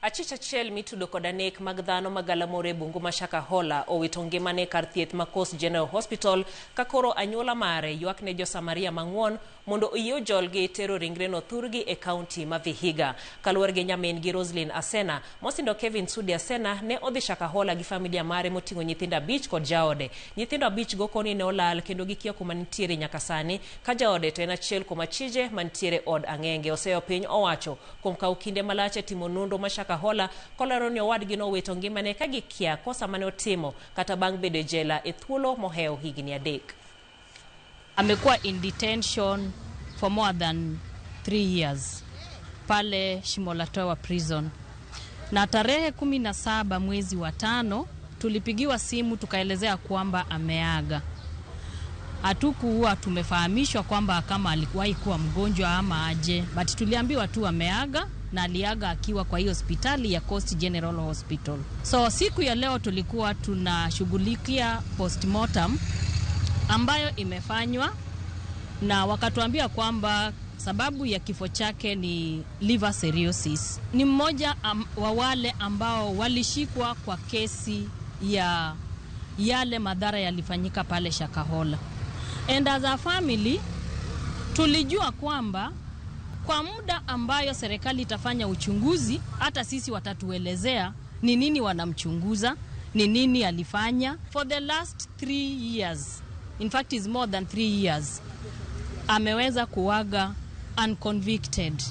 Achich achiel mitudo koda nek mag dhano ma galamoro e bungu ma Shakahola owito ngimane kar thieth ma Coast General Hospital ka koro anyuola mare ywak ne jo-Samaria mang'won mondo oyie ojolgi tero ringreno thurgi e kaunti ma Vihiga. Kaluwore gi nyamin-gi Roselyn Asena, mosindo Kevin Sudi Asena ne odhi Shakahola gi familia mare moting'o nyithindo abich kod jaode. Nyithindo abich go koni ne olal kendo gikia kuma nitiere nyaka sani ka jaode to en achiel kuom achije mantiere od ang'enge. Oseyo piny owacho kuom kawo kinde malach e timo nonro ma Shakahola kolero ni owadgi nowito ngimane ka gikia kosa mane otimo kata bang' bedo e jela e thuolo mohewo higni 3. Amekuwa in detention for more than 3 years pale Shimo la Tewa Prison, na tarehe 17 mwezi wa tano tulipigiwa simu tukaelezea kwamba ameaga. Hatukuwa tumefahamishwa kwamba kama alikuwahi kuwa mgonjwa ama aje, but tuliambiwa tu ameaga na aliaga akiwa kwa hiyo hospitali ya Coast General Hospital. So siku ya leo tulikuwa tunashughulikia postmortem ambayo imefanywa na wakatuambia kwamba sababu ya kifo chake ni liver cirrhosis. Ni mmoja wa wale ambao walishikwa kwa kesi ya yale madhara yalifanyika pale Shakahola. And as a family tulijua kwamba kwa muda ambayo serikali itafanya uchunguzi, hata sisi watatuelezea ni nini wanamchunguza, ni nini alifanya. For the last 3 years, in fact is more than 3 years, ameweza kuaga unconvicted.